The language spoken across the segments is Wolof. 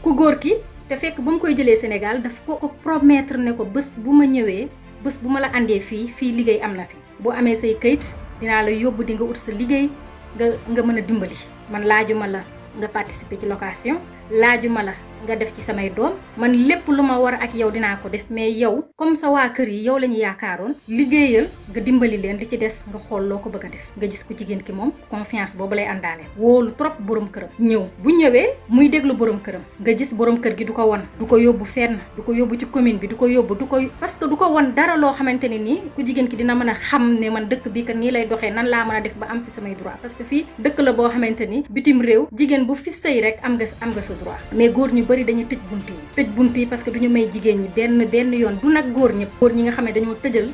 ku góor ki te fekk ba mu koy jëlee Sénégal daf ko promettre ne ko bés bu ma ñëwee bés bu ma la andee fii liggéey am na fi boo amee say kayit dinaa la yóbbu di nga ut sa liggéey nga mën a dimbali man laajuma la nga participer ci location laajuma la nga def ci samay doom man lépp lu ma war ak yow dinaa ko def mais yow comme sa waa kër yi yow la ñu yaakaaroon liggéeyal nga dimbali leen li ci des nga xool loo ko bëgg a def nga gis ku jigéen ki moom confiance boobu lay àndaale wóolu trop borom këram ñëw bu ñëwee muy déglu borom këram nga gis borom kër gi du ko won du ko yóbbu fenn du ko yóbbu ci commune bi du ko parce que du ko won dara loo xamante ne nii ku jigéen ki dina mën a xam ne man dëkk bi kat nii lay doxee nan laa mën a def ba am fi samay droit parce que fii dëkk la boo xamante ni bitim réew jigéen bu fi sëy rek am nga sa droit mais góor ñu bari dañuy tëj bunt yi parce que duñu may jigéen ñi benn yoon du nag góor ñëpp góor ñi nga xam ne dañoo tëjal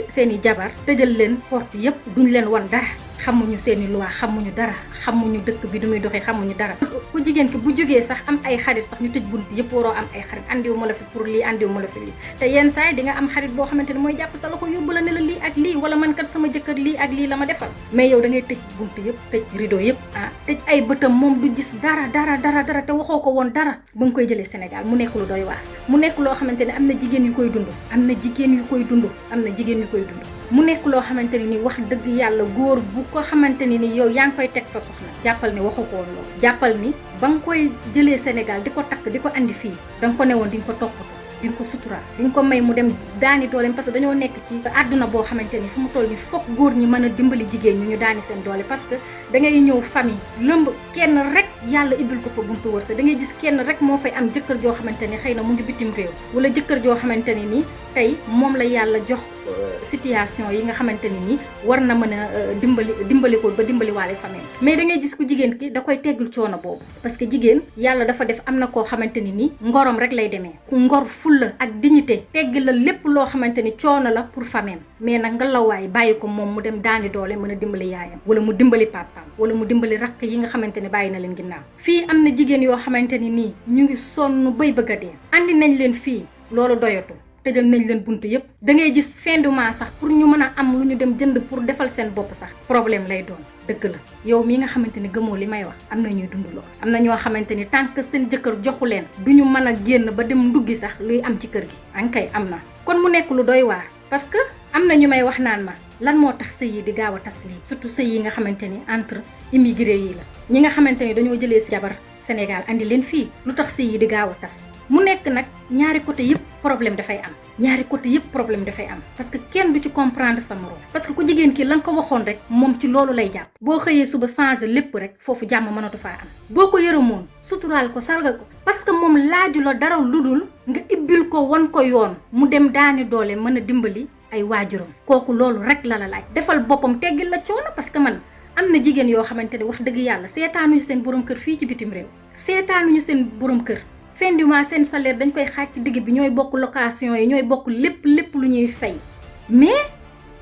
seeni jabar tëjal leen porte yëpp duñ leen wan dara xamuñu seeni loi xamuñu dara xamuñu dëkk bi du muy doxee xamuñu dara ku jigéen ki bu jógee sax am ay xarit sax ñu tëj bunt yëpp waroo am ay xarit andiwu ma la fi pour lii andiwu ma la fi lii te yenn saa yi di nga am xarit boo xamante ne mooy jàpp sa loxo yóbbu la ne la lii ak lii wala man kat sama jëkkër lii ak lii la ma defal mais yow da ngay tëj bunt yëpp tëj rideau yëpp tëj ay bëtam moom du gis dara te waxoo ko woon dara ba nga koy jëlee Sénégal mu nekk lu doy waar mu nekk loo xamante ne am na jigéen yu koy dund mu nekk loo xamante ne ni wax dëgg yàlla góor bu ko xamante ni yow yaa ngi koy teg sa soxna jàppal ni waxu ko woon loolu jàppal ni ba nga koy jëlee Sénégal di ko takk di ko andi fii da nga ko newoon di nga ko toppatoo di nga ko suturaal di nga ko may mu dem daani dooleem parce que dañoo nekk ci àdduna boo xamante ni fu mu toll ni fokk góor ñi mën a dimbali jigéen ñi ñu daani seen doole parce que da ngay ñëw famille lëmb kenn rek yàlla ibbil ko fa buntu wërsëg da ngay gis kenn rek moo fay am jëkkër joo xamante ni xëy na mu ngi bitim réew wala jëkkër joo xamante ni nii tey moom la yàlla jox situation yi nga xamante ni nii war na mën a dimbali ko ba dimbali waale famille mais da ngay gis ku jigéen ki da koy teggul coono boobu parce que jigéen yàlla dafa def am na koo xamante ni nii ngorom rek lay demee ku ngor fulla ak dignité tegg la lépp loo xamante ni coono la pour famille mais nag nga lawaay bàyyi ko moom mu dem daani doole mën a dimbali yaayam wala mu dimbali papaam wala mu dimbali rakk yi nga xamante ne bàyyi na leen ginnaaw fii am na jigéen yoo xamante ni nii ñu ngi sonn bay bëgg a dee andi nañ leen fii loolu doyatu tëjal nañ leen bunt yëpp da ngay gis fin du mois sax pour ñu mën a am lu ñu dem jënd pour defal seen bopp sax problème lay doon dëgg la yow mii nga xamante ni gëmoo li may wax am na ñuy dund lool am na ñoo xamante ni tant que seen jëkkër joxu leen du ñu mën a génn ba dem nduggi sax luy am ci kër gi ankay am na kon mu nekk lu doy waar parce que am na ñu may wax naan ma lan moo tax sëy yi di gaaw a tas lii surtout sëy yi nga xamante ni entre immigré yi la ñi nga xamante ni dañoo jëlee si jabar Sénégal andi leen fii lu tax sëy yi di gaaw a tas mu nekk nag ñaari côté yëpp problème dafay am parce que kenn du ci comprendre sa morom parce que ku jigéen ki la nga ko waxoon rek moom ci loolu lay jàpp boo xëyee suba changer lépp rek foofu jàmm mënatu faa am boo ko yërëmoon suturaal ko sarga ko parce que moom laaju la dara ludul nga ibbil ko wan ko yoon mu dem daani doole mën a dimbali ay waajuram kooku loolu rek la laaj defal boppam teggil la coono parce que man am na jigéen yoo xamante ne wax dëgg yàlla seetaanuñu seen borom kër fii ci bitim réew seetaanuñu seen borom kër fin du mois seen salaire dañ koy xaaj ci digg bi ñooy bokk location yi ñooy bokk lépp lu ñuy fay mais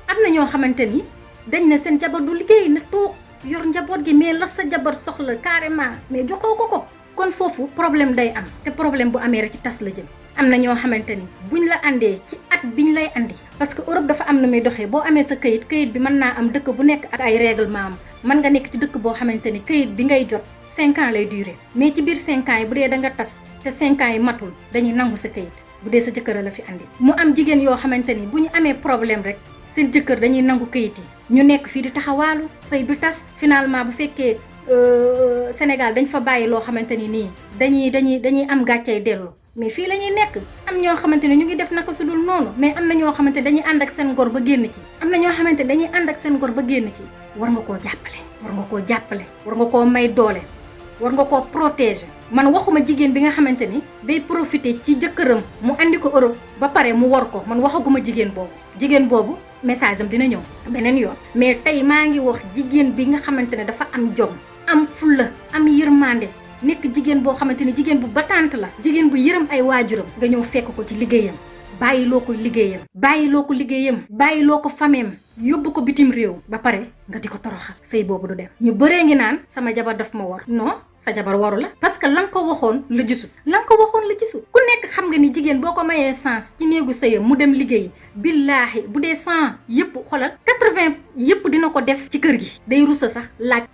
am na ñoo xamante ni dañ ne seen jabar du liggéey na toog yor njaboot gi mais la sa jabar soxla carrément mais joxoo ko kon foofu problème day am te problème bu amee rek ci tas la jëm am na ñoo xamante ni buñ la andee ci at biñ lay andi parce que Europe dafa am na muy doxee boo amee sa kayit bi mën naa am dëkk bu nekk ak ay règlement am mën nga nekk ci dëkk boo xamante ni kayit bi ngay jot 5 ans lay durer mais ci biir 5 ans yi bu dee da nga tas te 5 ans yi matul dañuy nangu sa kayit bu dee sa jëkkër la fi andi mu am jigéen yoo xamante ni bu ñu amee problème rek seen jëkkër dañuy nangu kayit yi ñu nekk fii di taxawaalu sëy bi tas finalement bu fekkee Sénégal dañ fa bàyyi loo xamante ni nii dañuy am gàccey dellu mais fii la ñuy nekk am ñoo xamante ne ñu ngi def naka su dul noonu mais am na ñoo xamante ne dañuy ànd ak seen ngor ba génn ci am na ñoo xamante ne dañuy ànd ak seen ngor ba génn ci war nga koo jàppale war nga koo may doole war nga koo protéger man waxuma jigéen bi nga xamante ni day profiter ci jëkkëram mu andi ko Europe ba pare mu war ko man waxaguma jigéen boobu message am dina ñëw beneen yoon mais tey maa ngi wax jigéen bi nga xamante ne dafa am jom am fulla am yërmande nekk jigéen boo xamante ni jigéen bu battante la jigéen bu yërëm ay waajuram nga ñëw fekk ko ci liggéeyam bàyyiloo ko liggéeyam bàyyiloo ko fameem yóbbu ko bitim réew ba pare nga di ko toroxal sëy boobu du dem. ñu bëree ngi naan sama jabar daf ma war. non sa jabar waru la parce que la nga ko waxoon la gisul ku nekk xam nga ni jigéen boo ko mayee sens ci néegu sëyam mu dem liggéey billaahi bu dee 100 yëpp xoolal 80 yëpp dina ko def ci kër gi day rusa sax laaj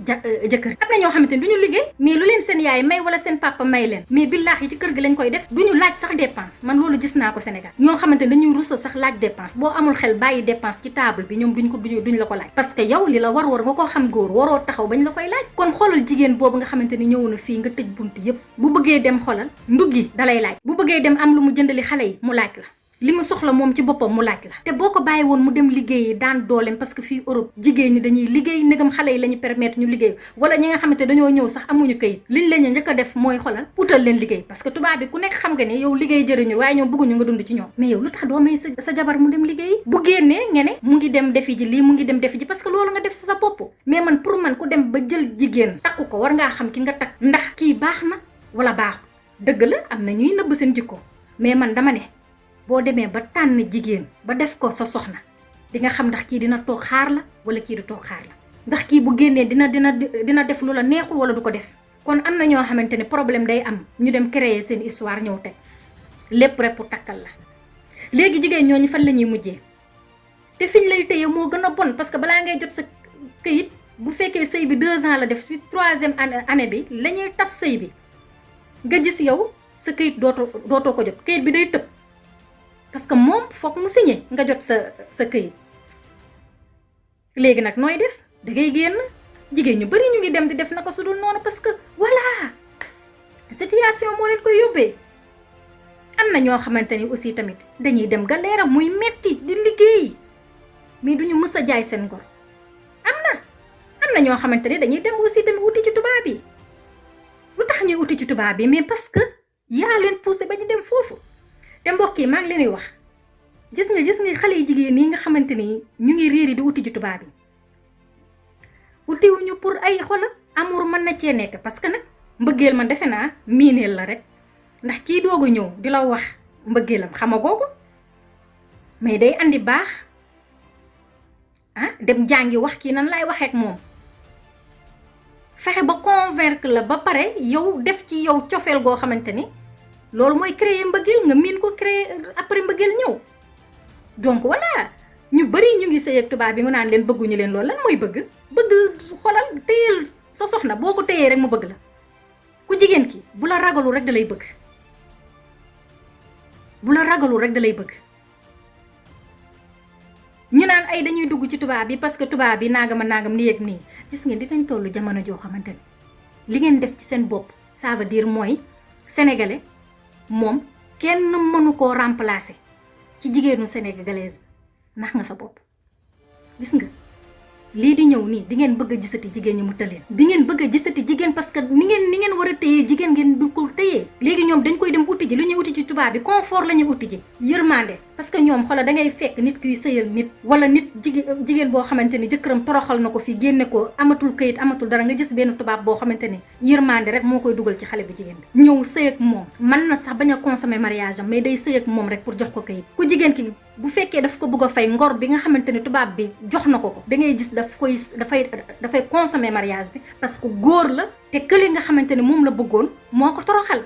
jëkkër. am na ñoo xamante ni du ñu liggéey mais lu leen seen yaay may wala seen papa may leen mais billaahi ci kër gi lañ koy def du ñu laaj sax dépense. man loolu gis naa ko Sénégal ñoo xamante ni dañuy rusa sax laaj dépense boo amul xel bàyyi dépense ci table bi ñoom duñ la ko laaj parce que yow li la war nga koo xam góor waroo taxaw bañ la koy laaj. kon xoolal jigéen boobu nga xamante ni ñëw na fii nga tëj bunt yëpp bu bëggee dem xoolal nduggi dalay laaj bu bëggee dem am lu mu jëndali xale yi mu laaj la li mu soxla moom ci boppam mu laaj la. te boo ko bàyyi woon mu dem liggéeyi daan dooleem parce que fii Europe jigéen ñi dañuy liggéey ndegam xale yi la ñu permettre ñu liggéey wala ñi nga xamante dañoo ñëw sax amuñu këyit liñ la ñu njëkk a def mooy xolal utal leen liggéey parce que tubaab bi ku nekk xam nga ne yow liggéey jëriñu waaye ñoom bëgguñu nga dund ci ñoom. mais yow lu tax doo may sa jabar mu dem liggéeyi bu génnee nga ne mu ngi dem defi ji lii mu ngi dem defi ji parce que loolu nga def si sa bopp. mais man pour man ku dem ba jël jigéen takku ko war ngaa xam ki nga takk ndax kii baax na wala baaxu. dëgg la am na ñuy nëbb seen jikko mais man dama ne boo demee ba tànn jigéen ba def ko sa soxna di nga xam ndax kii dina toog xaar la wala kii du toog xaar la ndax kii bu génnee dina def lu la neexul wala du ko def. kon am na ñoo xamante ne problème day am ñu dem créer seen histoire ñëw teg lépp rek pour takkal la. léegi jigéen ñooñu fan la ñuy mujjee te fiñ lay téye moo gën a bon parce que balaa ngay jot sa këyit bu fekkee sëy bi 2 ans la def ci 3e année bi la ñuy tas sëy bi nga gis yow sa këyit dootoo ko jot këyit bi day tëb. parce que moom foog mu signé nga jot sa këyit léegi nag nooy def da ngay génn jigéen ñu bari ñu ngi dem di def naka su dul noonu parce que voilà situation moo leen koy yóbbee. am na ñoo xamante ni aussi tamit dañuy dem galère muy metti di liggéey mais duñu mës a jaay seen ngor. am na ñoo xamante ni dañuy dem aussi tamit uti ci tubaab yi. lu tax ñuy uti ci tubaab yi mais parce que yaa leen poussé ba ñu dem foofu. te mbokk yi maa ngi leen di wax gis nga xale yi jigéen yi nga xamante ni ñu ngi réeri di uti ci tubaab yi utiwuñu pour ay xolam amour mën na cee nekk parce que nag mbëggeel man defe naa miineel la rek ndax kii doog a ñëw di la wax mbëggeelam xamagoo ko mais day andi baax dem jàngi wax kii nan lay waxee ak moom fexe ba convaincre la ba pare yow def ci yow cofeel goo xamante ni. loolu mooy créer mbëggeel nga miin ko créer après mbëggeel ñëw donc voilà ñu bari ñu ngi sëy ak tubaab bi mu naan leen bëgguñu leen loolu lan mooy bëgg xolal téyel sa soxna boo ko téyee rek mu bëgg la ku jigéen ki bu la ragalul rek da lay bëgg ñu naan ay dañuy dugg ci tubaab bi parce que tubaab bi nangam nii ak nii gis ngeen dinañ tollu jamono joo xamante ni li ngeen def ci seen bopp ça veut dire mooy sénégalais moom kenn mënu koo remplacer ci jigéenu sénégalaise nax nga sa bopp. gis nga lii di ñëw nii di ngeen bëgg a gisati jigéen ñi mu tëleen di ngeen bëgg a gisati jigéen parce que ni ngeen war a téyee jigéen ngeen du ko téyee. léegi ñoom dañ koy dem uti ji lu ñuy uti ci tubaab bi confort la ñuy uti ji yërmande parce que ñoom xoolal da ngay fekk nit kuy sëyal nit wala nit jigéen boo xamante ni jëkkëram toroxal na ko fi génne ko amatul këyit amatul dara nga gis benn tubaab boo xamante ni yërmande rek moo koy dugal ci xale bi jigéen bi ñëw sëy ak moom mën na sax bañ a consommer mariage am mais day sëy ak moom rek pour jox ko këyit ku jigéen ki bu fekkee daf ko bëgg a fay ngor bi nga xamante ni tubaab bi jox na ko da ngay gis dafay consommer mariage bi parce que góor la te kële nga xamante ni moom la bëggoon moo ko toroxal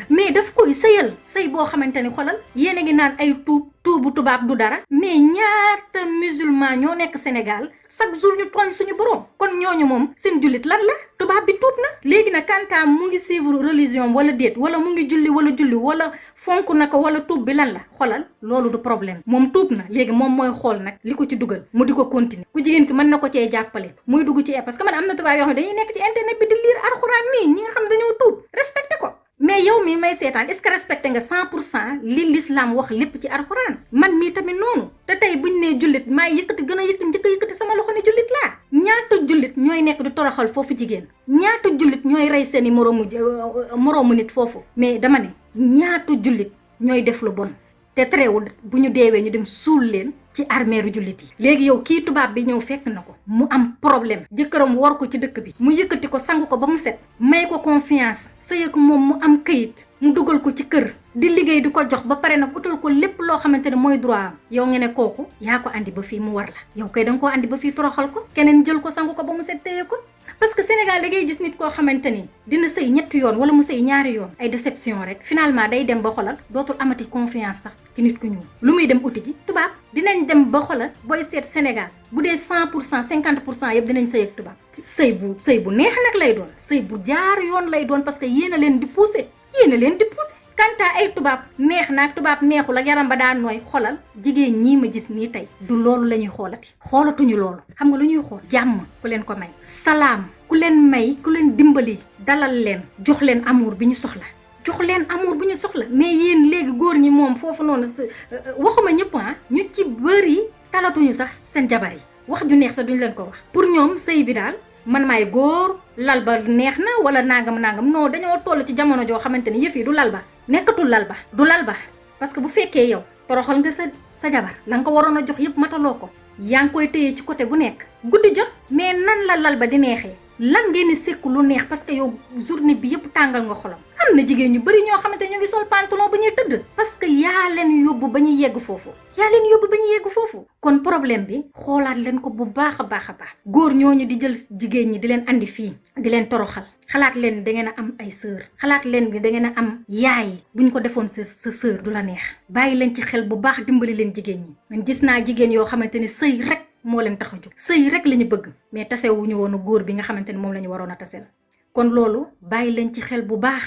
mais daf koy sëyal sëy boo xamante ni xolal yéen a ngi naan ay tuubu tubaab du dara mais ñaata musulman ñoo nekk Sénégal chaque jour ñu tooñ suñu borom kon ñooñu moom seen jullit lan la tubaab bi tuub na léegi nag kantaam mu ngi suivre religion wala déet wala mu ngi julli wala fonk na ko wala tuub bi lan la xolal loolu du problème moom tuub na léegi moom mooy xool nag li ko ci dugal mu di ko continuer ku jigéen ki mën na ko cee jàppale muy dugg ci parce que man am na tubaab yoo xam ne dañuy nekk ci internet bi di lire alxuraan nii ñi nga xam dañoo tuub respecté ko mais yow mi may seetaan est-ce que respecté nga 100% li l'islam wax lépp ci alxuraan man mii tamit noonu te tey buñ nee jullit maa yëkkati gën a yëkkati sama loxo ne jullit laa ñaata jullit ñooy nekk di toroxal foofu jigéen ñaata jullit ñooy rey seeni moroomu nit foofu mais dama ne ñaata jullit ñooy def lu bon te terewul bu ñu deewee ñu dem suul leen ci armeeru jullit yi léegi yow kii tubaab bi ñëw fekk na ko mu am problème jëkkëram war ko ci dëkk bi mu yëkkati ko sangu ko ba mu set may ko confiance sëy ak moom mu am këyit mu dugal ko ci kër di liggéey di ko jox ba pare nag utal ko lépp loo xamante ne mooy droit am yow nga ne kooku yaa ko andi ba fii mu war la yow kay da nga koo andi ba fii toroxal ko keneen jël ko sangu ko ba mu set téye ko parce que Sénégal da ngay gis nit koo xamante ni dina sëy ñetti yoon wala mu sëy ñaari yoon ay déception rek finalement day dem ba xolal dootul amati confiance sax ci nit ku ñuul lu muy dem uti ji tubaab dinañ dem ba xolal booy seet Sénégal bu dee 100% 50% yëpp dinañ sëy ak tubaab sëy bu neex nag lay doon sëy bu jaar yoon lay doon parce que yéen a leen di pousser kanta ay tubaab neex naag tubaab neexul ak yaram ba daan nooy xolal jigéen ñii ma gis nii tey du loolu la ñuy xoolati xoolatuñu loolu xam nga lu ñuy xool jàmm ku leen ko may salaam ku leen may ku leen dimbali dalal leen jox leen amour bi ñu soxla mais yéen léegi góor ñi moom foofu noonu waxuma ñëpp ñu ci bëri talatuñu sax seen jabar yi wax ju neex sax duñ leen ko wax pour ñoom sëy bi daal man maay góor lal ba neex na wala nangam non dañoo toll ci jamono joo xamante ni yëf yi du lal ba nekkatul lal ba parce que bu fekkee yow toroxal nga sa jabar la nga ko waroon a jox yëpp mataloo ko yaa ngi koy téye ci côté bu nekk guddi jot mais nan la lal ba di neexee lan ngeen di sekk lu neex parce que yow journée bi yëpp tàngal nga xolam am na jigéen ñu bari ñoo xamante ñu ngi sol pantalon ba ñuy tëdd parce que yaa leen yóbbu ba ñuy yegg foofu kon problème bi xoolaat leen ko bu baax a baax góor ñooñu di jël jigéen ñi di leen andi fii di leen toroxal xalaat leen da ngeen a am ay sœur xalaat leen da ngeen a am yaay buñ ko defoon sa sœur du la neex bàyyi leen ci xel bu baax dimbali leen jigéen ñi man gis naa jigéen yoo xamante ni sëy rek moo leen tax a jóg sëy rek la ñu bëgg mais tasewuñu woon góor bi nga xamante ni moom la ñu waroon a tasel kon loolu bàyyi leen ci xel bu baax